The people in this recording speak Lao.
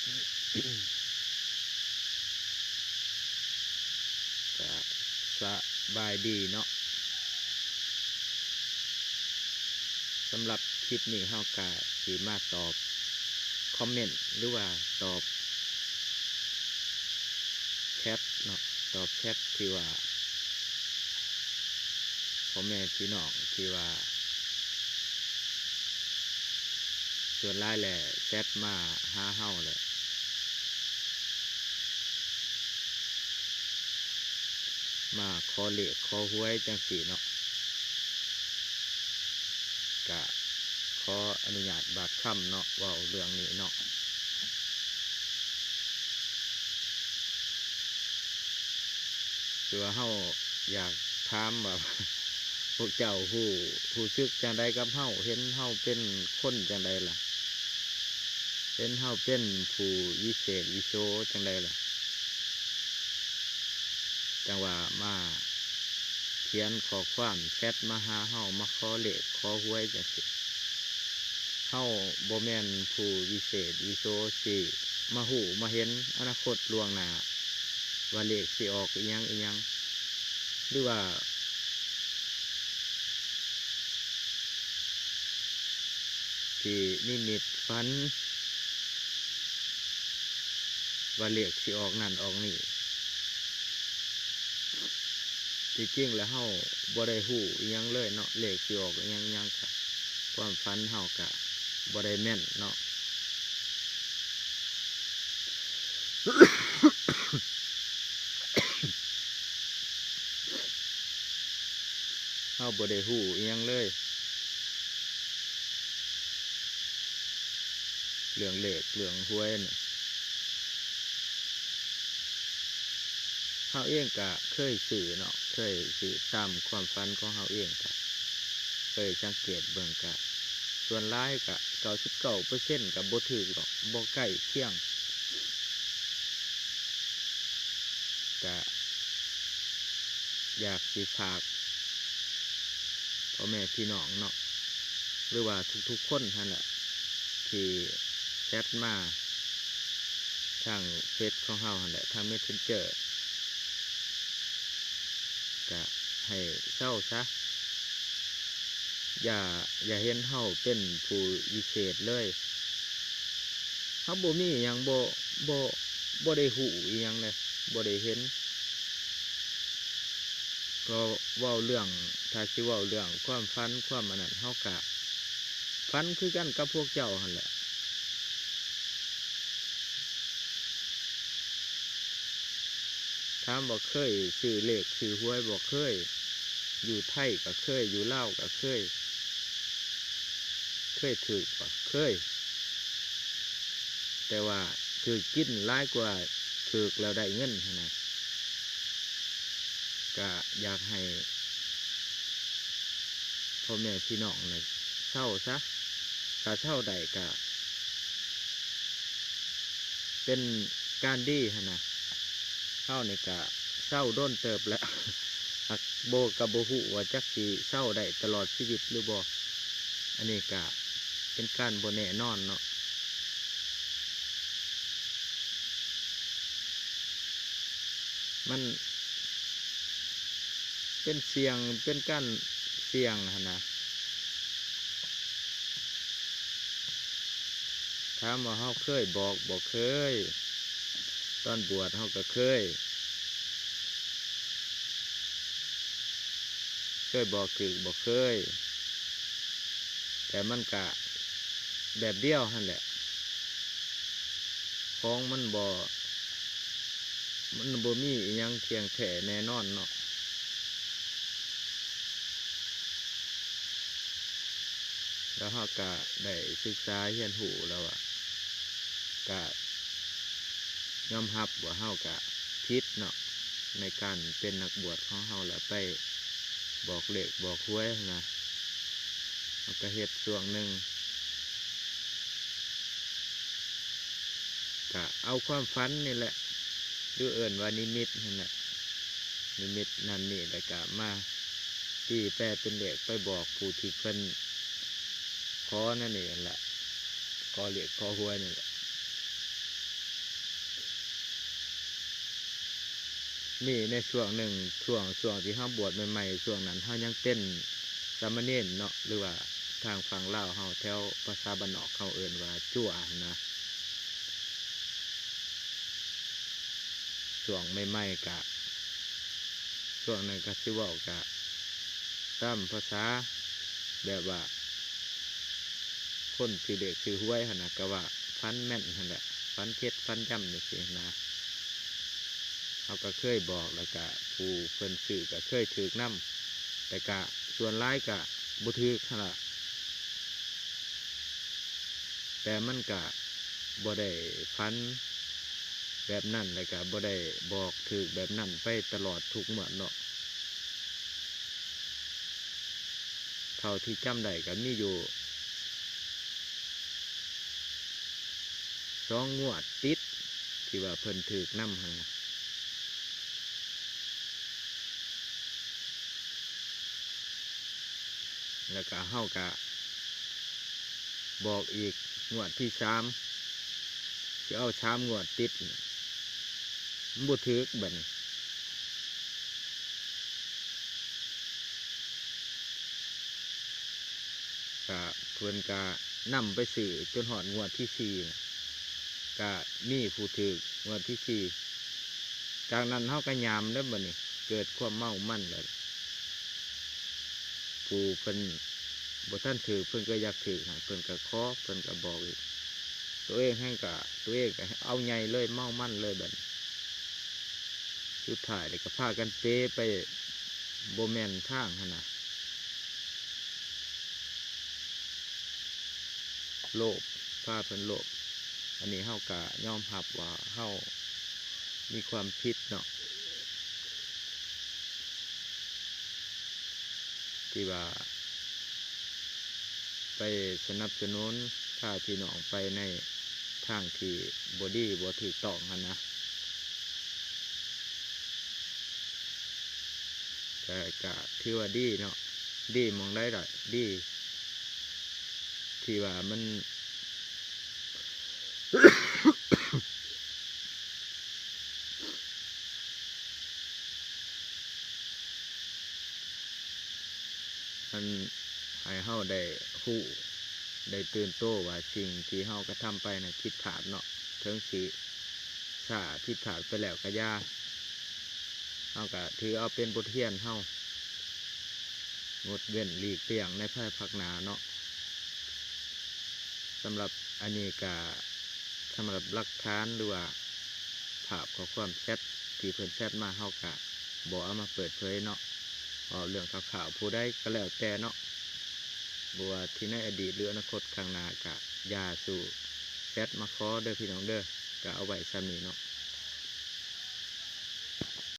ກະສະບາຍດີເນາະ. ສຳລັບຄລິບນີ້ເຮົາກະຊິມາຕອບຄອມເມັນ ຫຼືວ່າຕອບແຊັດເນາະ, ຕອບແຊັດທີ່ວ່າ ພໍ່ແມ່ພີ່ນ້ອງທີ່ວ່າ ສ່ວນຫຼາຍແຫຼະແຊັດມາຫາເຮົາແຫຼະ ມາຂໍເລກຂໍຫວຍຈັ່ງຊີ້ເນາະ, ກະຂໍອະນຸຍາດບາດຄຳເນາະ ເວົ້າເລື່ອງນີ້ເນາະ. ຄືວ່າເຮົາຢາກຖາມວ່າ ພວກເຈົ້າຮູ້ ຮູ້ສຶກຈັ່ງໃດກັບເຮົາ? ເຫັນເຮົາເປັນຄົນຈັ່ງໃດລະ? ເຫັນເຮົາເປັນຜູ້ວິເສດວິໂສຈັ່ງໃດລະ? ຈັ່ງວ່າມາຂຽນຂໍ້ຄວາມແຊັດມາຫາເຮົາ ມາຂໍເລກຂໍຫວຍຈັ່ງຊີ້. ເຮົາບໍ່ແມ່ນຜູ້ວິເສດວິໂສຊິມາຮູ້ມາເຫັນອະນາຄົດລ່ວງໜ້າ ວ່າເລກຊິອອກອີ່ຫຍັງອີ່ຫຍັງ ຫຼືວ່າຊິນິມິດຝັນວ່າເລກຊິອອກນັ້ນອອກນີ້. ທີ່ຈິງແລ້ວເຮົາບໍ່ໄດ້ຮູ້ອີ່ຫຍັງເລີຍເນາະ, ເລກຊິອອກອີ່ຫຍັງອີ່ຫຍັງກະ ຄວາມຝັນເຮົາກະບໍ່ໄດ້ແມ່ນເນາະ. ເຮົາບໍ່ໄດ້ຮູ້ອີ່ຫຍັງເລີຍ ເລື່ອງເລກເລື່ອງຫວຍນີ້. ເຮົາເອງກະເຄີຍຊື້ເນາະ, ເຄີຍຊື້ຕາມຄວາມຝັນຂອງເຮົາເອງ ກະເຄີຍສັງເກດເບິ່ງ ກະສ່ວນຫຼາຍກະເກົ້າສິບເກົ້າເປີເຊັນກະບໍ່ຖືກດອກ, ບໍ່ໃກ້ຄຽງ. ກະຢາກຊິຝາກພໍ່ແມ່ພີ່ນ້ອງເນາະ ຫຼືວ່າທຸກໆຄົນຫັ້ນແຫຼະ ທີ່ແຊັດມາທາງເຟສຂອງເຮົາຫັ້ນແຫຼະ ທາງເມສເຊັນເຈີ ກະໃຫ້ເຊົາຊະ. ຢ່າ ຢ່າເຫັນເຮົາເປັນຜູ້ວິເສດເລີຍ. ເຮົາບໍ່ມີຫຍັງ ບໍ່ ບໍ່ ບໍ່ໄດ້ຮູ້ອີ່ຫຍັງເດ້ ບໍ່ໄດ້ເຫັນ. ກໍເວົ້າເລື່ອງ ຖ້າຊິເວົ້າເລື່ອງຄວາມຝັນຄວາມອັນນັ້ນ ເຮົາກະຝັນຄືກັນກັບພວກເຈົ້າຫັ້ນແຫຼະ. ຖາມວ່າເຄີຍຊື້ເລກຊື້ຫວຍບໍ່? ເຄີຍ. ຢູ່ໄທກໍເຄີຍ, ຢູ່ລາວກໍເຄີຍ. ເຄີຍຖືກບໍ່? ເຄີຍ. ແຕ່ວ່າຖືກກິນຫຼາຍກວ່າຖືກແລ້ວໄດ້ເງິນຫັ້ນນະ. ກະຢາກໃຫ້ພໍ່ແມ່ພີ່ນ້ອງນະເຊົາຊະ, ຖ້າເຊົາໄດ້ກະເປັນການດີຫັ້ນນະ. ເຮົານີ້ກະເຊົາດົນເຕີບແລ້ວ ຫາກບໍ່ ກະບໍ່ຮູ້ວ່າຈັກຊິເຊົາໄດ້ຕະຫຼອດຊີວິດຫຼືບໍ່. ອັນນີ້ກະເປັນການບໍ່ແນ່ນອນເນາະ. ມັນເປັນສ່ຽງ ເປັນການສ່ຽງຫັ້ນນະ. ຖາມວ່າເຮົາເຄີຍບອກ? ບໍ່ເຄີຍ. ຕອນບວດເຮົາກໍເຄີຍ. ເຄີຍບອກຖືກບໍ່? ເຄີຍ. ແຕ່ມັນກະແບບດຽວຫັ້ນແຫຼະ. ຂອງມັນບໍ່ ມັນບໍ່ມີອີ່ຫຍັງທ່ຽງແທ້ແນ່ນອນເນາະ. ແລ້ວເຮົາກະໄດ້ສຶກສາຮຽນຮູ້ແລ້ວວ່າ ກະຍອມຮັບວ່າເຮົາກະຜິດເນາະ ໃນການເປັນນັກບວດຂອງເຮົາ ແລ້ວໄປບອກເລກບອກຫວຍຫັ້ນນະ. ເຮົາກະເຮັດຊ່ວງໜຶ່ງ ກະເອົາຄວາມຝັນນີ້ແຫຼະ ຫຼືເອີ້ນວ່ານິມິດຫັ້ນແຫຼະ, ນິມິດນັ້ນນີ້ ແລ້ວກະມາຕີແປເປັນເລກ ໄປບອກຜູ້ທີ່ເພິ່ນຂໍນັ້ນນີ້ແຫຼະ, ຂໍເລກຂໍຫວຍນີ້ແຫຼະ. ມີໃນຊ່ວງໜຶ່ງ ຊ່ວງ ຊ່ວງທີ່ເຮົາບວດໃໝ່ໆ ຊ່ວງນັ້ນເຮົາຍັງເປັນສາມະເນນເນາະ ຫຼືວ່າທາງຝັ່ງລາວເຮົາ ແຖວພາສາບ້ານນອກເຮົາເອີ້ນວ່າຈົວຫັ້ນນະ. ຊ່ວງໃໝ່ໆ ກະ ຊ່ວງນັ້ນກະຊິເວົ້າກະຕາມພາສາ ແບບວ່າຄົນຖືກເລກຖືກຫວຍຫັ້ນນະ ກະວ່າຝັນແມ່ນຫັ້ນແຫຼະ ຝັນເພັດຝັນຢຳຈັ່ງຊີ້ຫັ້ນນະ. ເຮົາກະເຄີຍບອກ ແລ້ວກະຜູ້ເພິ່ນຊື້ກະເຄີຍຖືກນຳ ແຕ່ກະສ່ວນຫຼາຍກະບໍ່ຖືກຫັ້ນລະ. ແຕ່ມັນກະບໍ່ໄດ້ຝັນແບບນັ້ນ ແລ້ວກະບໍ່ໄດ້ບອກຖືກແບບນັ້ນໄປຕະຫຼອດທຸກງວດເນາະ. ເທົ່າທີ່ຈຳໄດ້ກະມີຢູ່ສອງງວດຕິດ ທີ່ວ່າເພິ່ນຖືກນຳຫັ້ນນະ. ແລ້ວກະເຮົາກະບອກອີກງວດທີສາມ ຊິເອົາສາມງວດຕິດ ມັນບໍ່ຖືກບາດນີ້ ກະເພິ່ນກະນຳໄປຊື້ຈົນຮອດງວດທີສີ່ ກະມີຜູ້ຖືກງວດທີສີ່. ຈາກນັ້ນເຮົາກະຍາມແລ້ວບາດນີ້ ເກີດຄວາມເມົາມັນແລ້ວ ຜູ້ເພິ່ນບໍ່ທັນຖືກ ເພິ່ນກະຢາກຖືກ ເພິ່ນກະຂໍ ເພິ່ນກະບອກອີກ ໂຕເອງຫັ້ນກະ ໂຕເອງກະເອົາໃຫຍ່ເລີຍ ເມົາມັນເລີຍບາດນີ້. ສຸດທ້າຍແລ້ວກະພາກັນເປໄປບໍ່ແມ່ນທາງຫັ້ນນະ. ໂລບ ພາເພິ່ນໂລບ. ອັນນີ້ເຮົາກະຍອມຮັບວ່າເຮົາມີຄວາມຜິດເນາະ ທີ່ວ່າໄປສະໜັບສະໜູນ ພາພີ່ນ້ອງໄປໃນທາງທີ່ບໍ່ດີ ບໍ່ຖືກຕ້ອງຫັ້ນນະ. ແຕ່ກະຖືວ່າດີເນາະ ດີໝ່ອງໃດລະ ດີທີ່ວ່າມັນ ອັນ ໃຫ້ເຮົາໄດ້ຮູ້ ໄດ້ຕື່ນໂຕວ່າສິ່ງທີ່ເຮົາກະທຳໄປນັ້ນຜິດພາດເນາະ ເຖິງຊິຊ້າ ຜິດພາດໄປແລ້ວກະຢ່າ ເຮົາກະຖືເອົາເປັນບົດຮຽນເຮົາ ງົດເວັ້ນຫຼີກລ່ຽງໃນພາຍພາກໜ້າເນາະ. ສຳລັບອັນນີ້ກະ ສຳລັບຫຼັກຖານ ຫຼືວ່າພາບຂໍ້ຄວາມແຊັດທີ່ເພິ່ນແຊັດມາ ເຮົາກະບໍ່ເອົາມາເປີດເຜີຍເນາະ ເວົ້າເລື່ອງຄ່າວໆ ຜູ້ໃດກະແລ້ວແຕ່ເນາະ ບໍ່ວ່າທີ່ໃນອະດີດ ຫຼືອະນາຄົດຂ້າງໜ້າ ກະຢ່າສູ່ແຊັດມາຂໍເດີພີ່ນ້ອງເດີ. ກະເອົາໄວ້ຊ່ຳນີ້ເນາະ.